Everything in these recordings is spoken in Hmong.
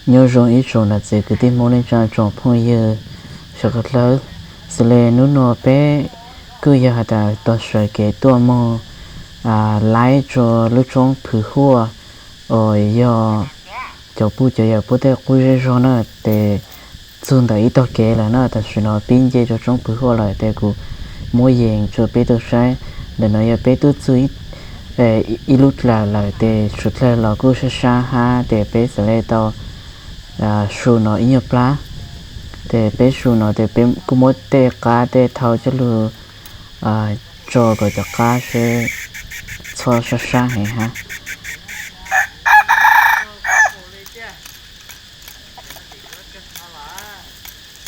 Nyob zoo ib tsoom niam txiv kwv tij Hmoob neej tsa tsoom phooj ywg sawv dlawb. Xws li hnub no peb kuj yog has tas tau sawv kev tuaj moog laib rua lub roob Phwv Huaj uas yog cov puj cov yawm puab tej qub zej zog na, tes txug ntawm ib tog kev lawm na. Tam sim no pib nce rua roob Phwv Huaj lawm tes kuv muab yees rua peb tug saib. Ntawm no yog peb tub txug ib lub dlaim lawm tes suav dlawg los kuj sab sab hab tes peb xav le tau su no ib nyuag plab. Tes peb su no tes peb kuj muab tej qab tej thau coj lug tso kom cov qab seb txhob sab sab heev hab.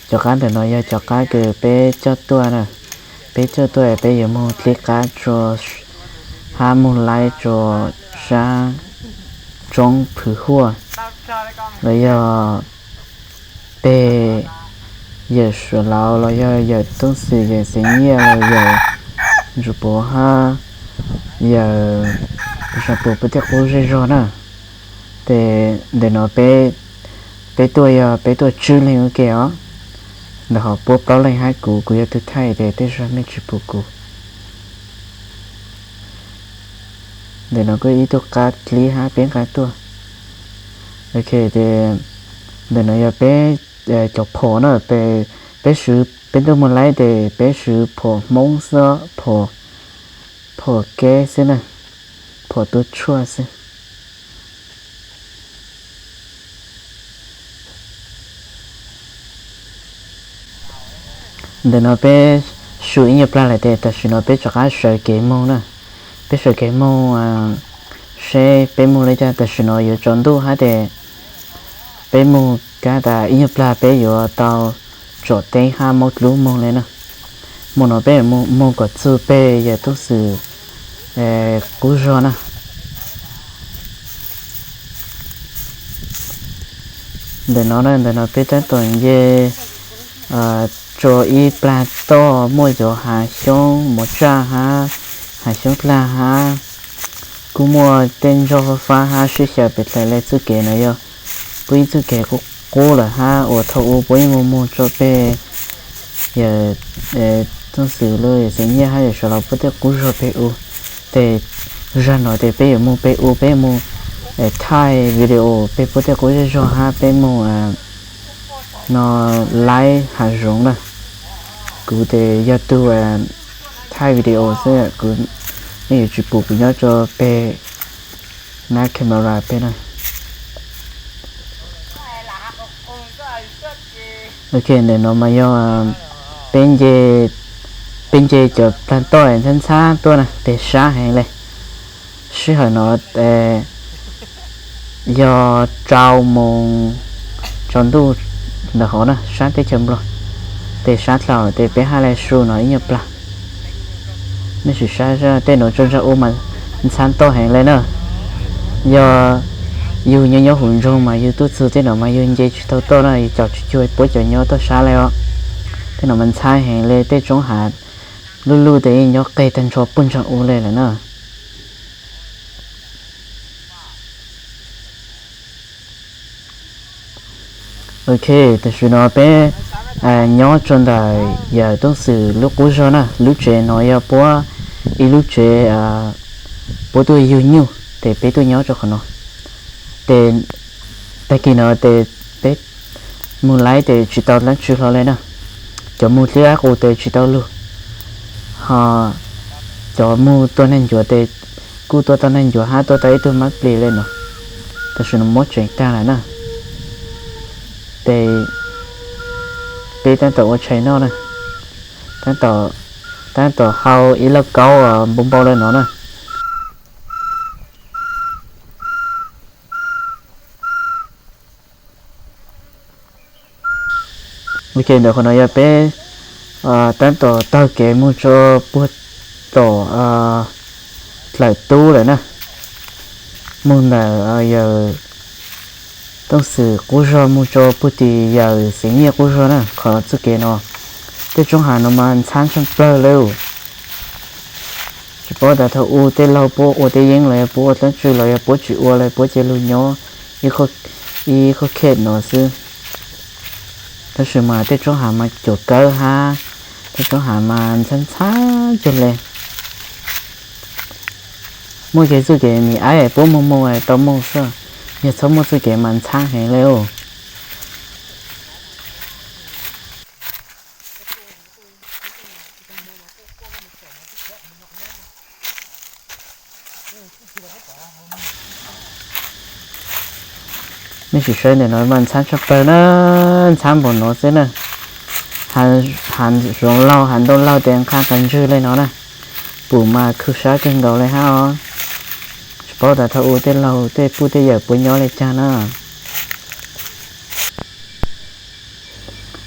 Cov qab ntawm no yog cov qab kws peb coj tuaj na. Peb coj tuaj peb yuav moog dlib qab rua hab moog laib rua sab roob Phwv Huaj los yog peg yawm suav laus los yog yawm Tooj Xwm, yawm Xeev Nyiaj los yawm Ntsuj Puv hab yawm Puv Sav Pum puab tej qub zej zog na. Tes ntawm no peb tuaj yog peb tuaj tswb leej ua ke os. Ntawm hov puab plaub leej hab kuv, kuv yog tug thaij tes tej zag mej tsis pum kuv. Ntawm no kuj ib tug qab dlib hab peb nqa tuaj. Ok, tes ntawm no yog peb cov phom na, peb swv, peb tuaj moog laib tes peb swv phom Hmoob xwb, phom keb xwb na, phom tua tshuaj xwb. Ntawm no peb su ib nyuag plag lawm tes tam sim no peb rov qab sawv kev moog na. Peb sawv kev moog seb peb moog le caag. Tam sim no yuav tsaus ntuj hab tes peb moog kab tas ib nyuag plag peb yuav tau tsom teb hab muab dlub moog le na. Moog no peb moog kom txug peg yawm Tooj Xwm qub zog na. Ntawm no, ntawm no peb tab tom nce rua ib plag toj muaj cov hav xyoob mov tsaj hab hav xyoob dlag hab kuj muaj tej ntsoog fab fab hab sib xyaw pes dlaim le. Txuj kev no yog puab ib txuj kev qub qub lawm hab uas thaum ub puab yeej moog moog rua peg yawm Tooj Xwm lub, yawm Xeev Nyiaj hab yawm Suav Laus puab tej qub zog peg u. Tes zag no tes peb yuav moog peg u, peb moog thaij video peg puab tej qub zej zog hab peb moog no laib hav zoov na. Kuv tes yog tug thaij video xwb, kuv yeej yuav tsis pum kuv nyob rua peg nab camera peg na. Ok, ntawm no mas yog peb nce cov plag toj ntxhab ntxhab tuaj na, tes sab heev le. Sij hawm no yog rau moos tsaus ntuj ntawm hov na, sab teb chaws Nplog. Tes sab dlhau tes peb hab le su no ib nyuag plag. Mej sim saib tej no tsaug zog ua mas ntxhab toj heev le na. Yog yug nyob nyob huv nroog mas yug tuaj txug tej no mas yug nce tsis tau toj na, yug caum tsis cuag puab cov nyob toj sab le os. Tej no mas ntxhab heev le, tej roob hav luj luj tes yeej nyob qeg tag nrho puag ntsaag u le lawm na. Ok, tam sim no peb nyob rua ntawm yawm Tooj Xwm lub qub zog na. Lub tsev no yog puab ib lub tsev puab tuaj yug nyuj tes peb tuaj nyob rua qhov no. Tes tag kis no tes peb moog laib tes tsis tau dlaab tsi hlo le na. Cov moog dlib qab qus tes tsis tau lug, ho cov moog tua neeg ncuav tes kuj tua tau neeg ncuav hab tua tau ib tug mab plis le no. Tam sim no muab tseev tag lawm na. Tes peb taab tom ua tshais noj na, taab tom hau ib lauj kaub npau npau le no na. Ok, ntawm qhov no yog peb taab tom taug kev moog rua puag tom dlaim tub lawm na. Moog ntawm yawm Tooj Xwm qub zog moog rua puag tim yawm Xeev Nyiaj qub zog na. Qhov txuj kev no tej roob hav no mas ntxhab tshaaj plawg le. Tsis paub tas thaum ub tej laug puab ua teb yeeb los yog puab ua dlaab tsi los yog puab tsis ua le puab cia lug nyob ib qho Ib qho khe no xwb, tab sis mas tej tsob hav mas cuam kawg hab, tej tsob hav mas ntxhab ntxhab cuag le. Muaj kev txuj kev mi aib puab moog moog tau moog xwb, yog txhob muaj txuj kev mas ntxhab heev le os. Nej sim saib ntawm no mas ntxhab tshaj plawg na, ntxhab npaum no xwb na. Hav zoov laug hav ntoo laug tes nqha qas ntswg le no na, pum mas khw sab kawg nkaus le hab os. Tsis paub tas thaum ub tej laug tej puj tej yawm puab nyob le caag na.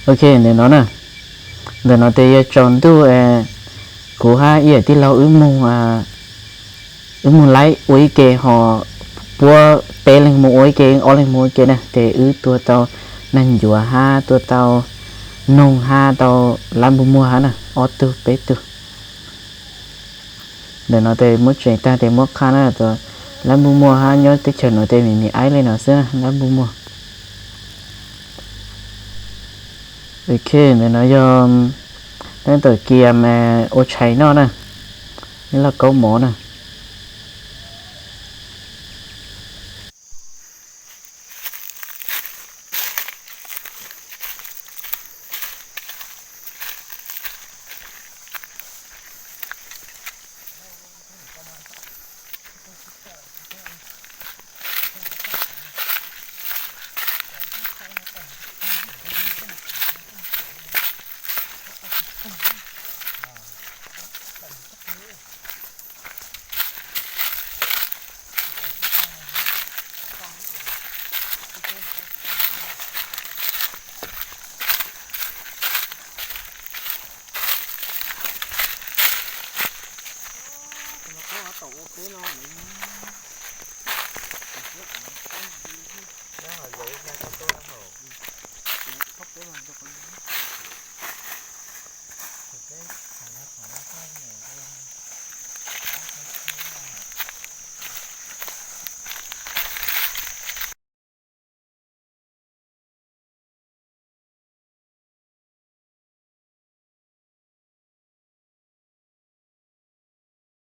Ok, ntawm no na, ntawm no tes yuav tsaus ntuj, kuv hab ib yawm tij laug wb moog, wb moog laib ua ib ke ho puab peb leeg moog ua ib ke, ob leeg moog ua ib ke na, tes wb tua tau naag ncuav hab tua tau noog hab tau lab npug muag hab na, ob tug peb tug. Ntawm no tes muab tseev taag tes muab qha na, lab npug muag hab nyob teb chaws no tes mi mi aib le no xwb na, lab npug muag. Ok, ntawm no yog nab tawm kias mas ua tshais noj na, ib laj kaub mov na.